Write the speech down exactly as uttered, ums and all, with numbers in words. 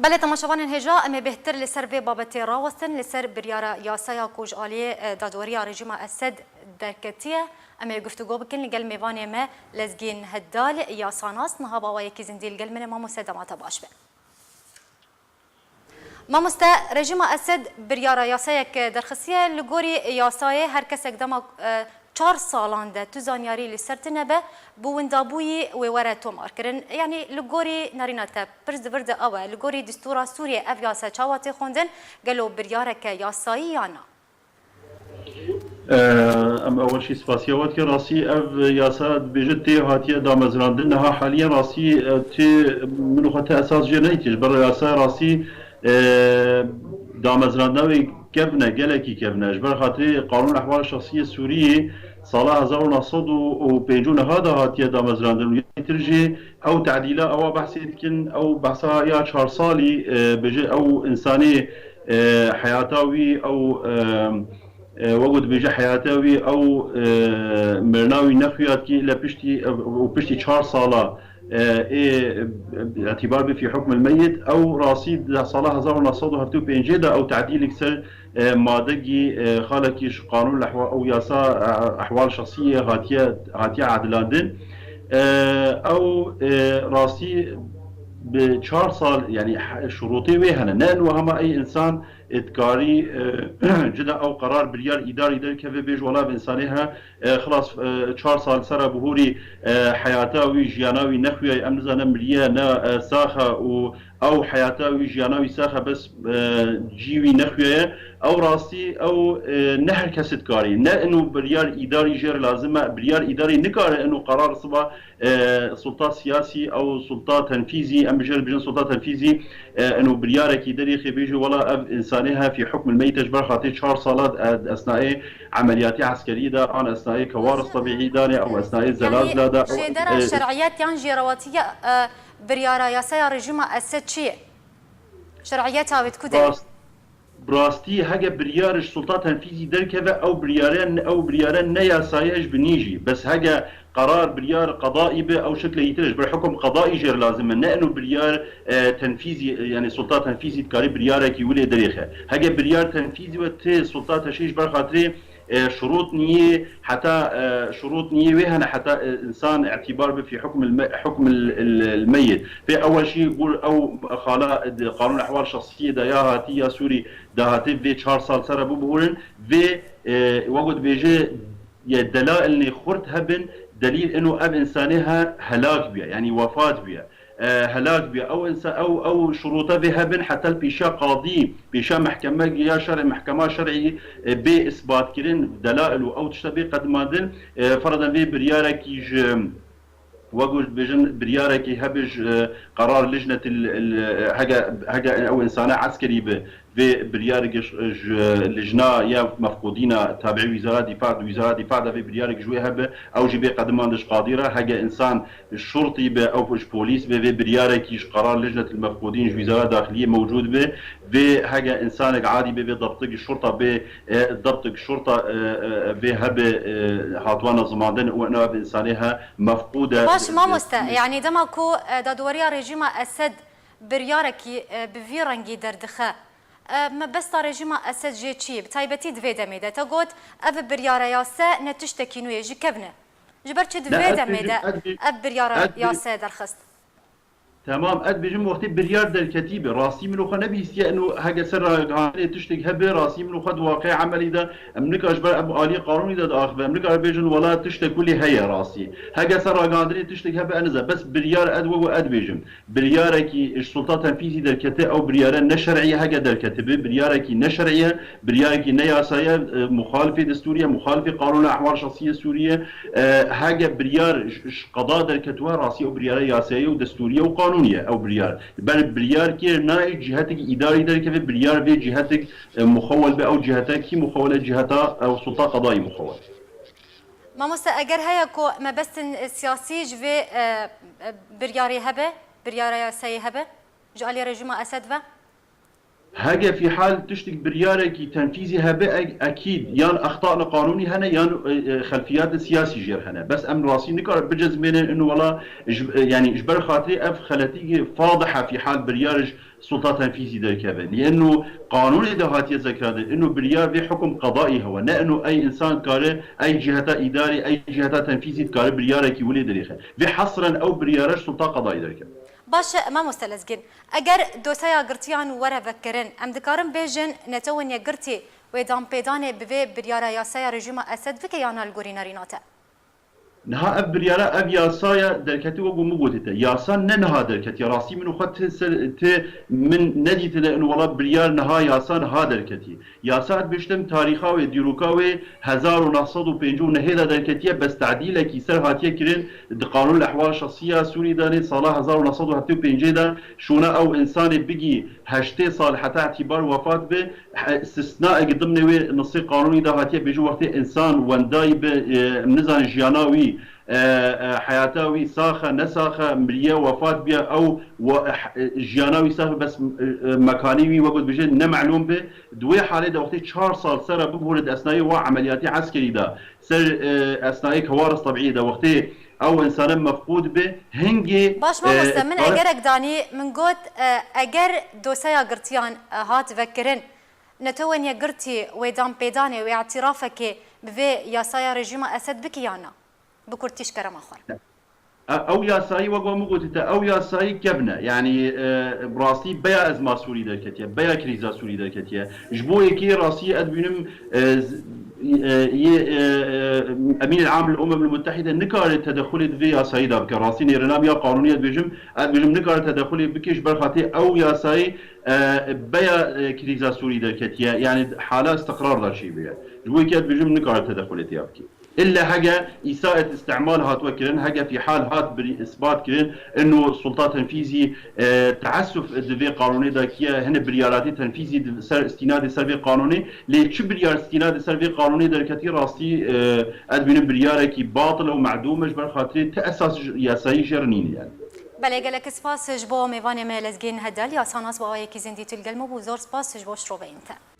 Belê, temaşevanên hêja, em ê bêhtir li ser vê babetê rawestin, li ser biryara yasaya ku ji aliyê, e, dadweriya rejîma Esed derketiye. Em ê guftûgo bikin li gel mêvanê me Lezgîn Heddal, yasanas, niha bi awayekî zindî li gel min e. Mamoste, dema te baş be. Mamoste, rejîma Esed biryara yasayek derxistiye. Li gorî yasayê her kesek dema, e, çar salan de tu zanyarî li ser tine be, bi windabûyî wê were tomarkirin. Yanî li gorî nerîna te, pirs di vir de ew e, li gorî distûra Sûriyê ev yasa çawa tê xwendin? Gelo biryareke yasayî ya na? Em ewil jî spasiya we dikin. Rastî ev yasa dibêje tê hatiye damezrandin. Niha haliyen rastî, e, tê min û xwe te esas jê neytî. Ji ber yasa rastî, e, damezrandina wê kevn e, gelekî kevn e. Ji ber xatirê Qanûn Ehwal Şexsiyê Sûriyê sala hezar û neh sed û pêncî û neh de hatiye damezrandin û yekî tir jî ew tedîla ewa behsê dikin, ew behsa ya çar salî, e, bêje ew însanê, e, heyata wî, ew, e, e, wek ku dibêje heyata wî, ew, e, mirina wî nexuya dikî, lê piştî, e, û piştî çar sala, e, ê, e, îtibar bi fî hukmil meyit, ew rastî di sala hezar û neh sed û heftê û pêncê de ew tedîlek ser, e, madegî, e, xalekî ji qanûn lehwa ew yasa, e, ehwal şexsiyê hatiye, hatiye edilandin. E, ew, e, rastî bi çar sal, yanî he-, şurûtê wê hene. Ne ên wiha ma ey însan ê dikarî, e, cida ew qerar biryar îdarî derkeve bêj wala ev însanê he, e, xilas, e, çar sal sera bihûrî, e, heyata wî, jiyana wî nexuyaye, em nizanin miriye ne, e, sax e û ew heyata wî, jiyana wî sax e, bes, e, cî wî nexuyaye. Ew rastî, ew, e, ne her kes dikarî. Ne ino biryar îdarî jê re lazim e. Biryar îdarî nikare ino qerar siba, e, sulta siyasî ew sulta tenfîzî, em bijêr bijin sulta tenfîzî, e, ino biryarekî derêxê bêjî, wela ev însanê he fî hukmil meyte ji ber xatirê çar sala, e, esnayê emeliyatê eskerî de, an esnayê kewaris tebîî danê, ew esnayê zelazila de, ew, jêdera e, şer'iyet yan jêrawatiya, e, biryara yasaya rejîma Esed çi ye? Şer'iyeta wê di ku de ye? Rast, bi rastî hege biryar ji sulta tenfîzî derkeve, ew biryare, ew biryare ne yasayê ji binî jî. Bes hege qerar, biryar qedaî be, ew şekle yîtir e. Ji ber hukum qedaî jê re lazim e. Ne eno biryar, e, tenfîzî, e, yanî sulta tenfîzî dikarî biryarekî wilê derêxe. Hege biryar tenfîzî we tê sulta teşrî ji ber xatirê, e, şurût niyê, heta, e, şurût niyê wê hene, heta, e, însan îtibar bi fî hukmil me-, hukmil, il, il meyit. Pê ew jî bûr ew xala di qanûn ehwal şexsiyê de ya hatî ya Sûrî de hatî vê çar sal sere bû bihûrin. Vê, e, wek ku dibêje, ye delailnê xurt hebin, delîl ino ev însanê he helak bûye, yanî wefat bûye. E, helak bûye. Ew însa-, ew, ew şurûta vê hebin heta li pêşiya qadî, pêşiya mehkeme ya şer'î, mehkema şer'î, e, bê isbatkirin, delail û ew tişta bê qedimandin, e, fereden vê biryarekî ji, wek ku dibêjin, biryarekî hebe ji, e, qerar lijnetil, il, hege, hege ew însana eskerî bi, vê biryarek ji, ji lijna ya mefqûdîna tabiî wîzara dîfa, di wîzara dîfa de vê biryarek ji wê hebe, ew jî bê qediman de ji qadî re, hege însan şurtî be, ew ji polîs be, vê biryarekî ji qerar lijnetil mefqûdîn ji wîzara daxiliyê mewcûd be, vê hege însanek adî be, vê debtik şurta bê, e, debtik şurta, e, e, vê hebe, e, hatwana zimandin û ina ev însanê he mefqûd e. Baş mamoste, yanî dema ku, e, dadweriya rejîma Esed biryarekî, e, bi vî rengî derdixe, e, mebesta rejîma Esed jê çi ye? Bi taybetî di vê demê de te got, ev biryara yase ne tiştekî nû ye, ji kevn e. Ji ber çi di vê demê de ev biryara yase derxist? Temam, ez dibêjim wextê biryar derketî be, rastî min û xwe nebihîstiye, ino heke ser ragihandinê tiştek hebe, rastî min û xwe di waqê emelî de, em nikare ji ber em aliyê qanûnî de diaxive, em nikare bêjin wela tiştek kulî heye rastî. Heke ser ragihandinê tiştek hebe, ez nizam, bes biryar ez wek we ez dibêjim. Biryarekî ji sulta tenfîzî derkete, ew biryare ne şer'î ye, heke derketibe, biryarekî ne şer'î ye, biryarekî ne yasayî ye, e, muxalifê destûrî ye, muxalifê qanûna ehwal şexsiyê Sûrî ye. E, heke biryar ji, ji qeda derketiwe, rastî ew biryare yasayî ye û destûrî ye û qanûnî ye ew biryar. Ber biryar kê nayê cihetek îdarî derkeve, biryar vê cihetek, e, muxewel be, ew cihete kî muxewel e? Ciheta, e, sulta qedayî muxewel. Mamoste, eger heye ku mebestên siyasî ji vê, e, e, biryarê hebe, biryara yasayê hebe, ji alî rejîma Esed ve? Hege fîhal tiştik biryarekî tenfîzî hebe, e-, ekîd yan extana qanûnî hene yan, e, e, xelfiyatê siyasî jêr hene. Bes em rastî nikarin bicezmênin inu wela ji, e, yanî ji ber xatirê ev xeletî fadihe fîhal biryar ji sulta tenfîzî derkeve. Lî inu qanûnê de hatiye zekiradin, inu biryar vê hukum qedaî hewe. Ne inu ey însan dikare, ey ciheta îdarî, ey ciheta tenfîzî dikare biryarekî wilê dirêxe. Vê hesren ew biryare ji sulta qedaî derkeve. Baş e, mamoste Lezgîn, eger doseya girtiyan were vekirin, em dikarin bêjin netewên yekgirtî wê danpêdanê bi vê biryara yasaya rejîma Esed bike yan na li gorî nerîna te? Niha ev biryara, ev yasaya derketî wek ku min gotî te. Yasa ne niha derketiye. Rastî min û xwe ti ser, ti min nedîtine in wela biryar niha yasa niha derketiye. Yasa dibêjtim tarîxa wê, dîroka wê hezar û neh sed û pêncî û nehê de derketiye, bes tedîlekî ser hatiye kirin di Qanûn Ehwal Şexsî ya Sûrî de nê sala hezar û neh sed û heftê û pêncê de şûna ew însanê bigî heştê sal heta îtîbar wefat bi, he-, istisnaek dimnê wê nisê qanûnî de hatiye bêjin wextê însan wendayî bi, e, em nizanin jiyana wî, e, e, heyata wî sax e, ne sax e, miriye, wefat biye, ew we-, e, jiyana wî sax be, bes, e, e, mekanî wî, wek dibêje, ne melûm be. Di wê halê de wextê çar sal ser re bibûre di esnayê wa emeliyatê eskerî de, ser, e, esnayê kewaris tebîî de wextê ew însane mefqûd be, hingê, Baş e, mamoste, min kare- egerek danî, min got, e, eger doseya girtiyan, e, hat vekirin, netewên yekgirtî wê danpêdanê, wê îtirafekê bi vê yasaya rejîma Esed bike yan na? Bi kurtî ji kerema xwe. E, ew yasayî, wek min gotî te, ew yasayî kevn e. Yanî, e, bi rastî beya ezma Sûrî derketiye, beya krîza Sûrî derketiye. Ji bo yekê rastî ez dibînim, e, z-, e, yê, e, e, Emîn el-Am el-Umem el-Muttehîde nikare tedexulê di vê yasayî de bike. Rastî nêrina min ya qanûnî ez dibêjim, ez dibêjim nikare tedexulê bike ji ber xatirê ew yasayî, e, beya, e, krîza Sûrî derketiye. Yanî hala istiqrar de çêbûye. Ji bo yekê ez dibêjim nikare tedexulê têya bike. Îlle hege îsaet îstimal hatwe kirin, hege fîhal hat birî îsbat kirin, inu sulta tenfîzî, e, teessuf di vê qanûnê de kiye, hine biryaratî tenfîzî di ser îstînadê ser vê qanûnê, lê çi biryar îstînadê ser vê qanûnê derketî rastî, e, ez dibînim biryarekî batil û medûm e, ji ber xatirê ti esas j-, yasayî jê re nîne yani. Belê, gelek spas ji bo mêvanê me Lezgîn Hedel, yasanas bi awayekî zindî tu li gel me bû. Zor spas ji bo şiroveyên te.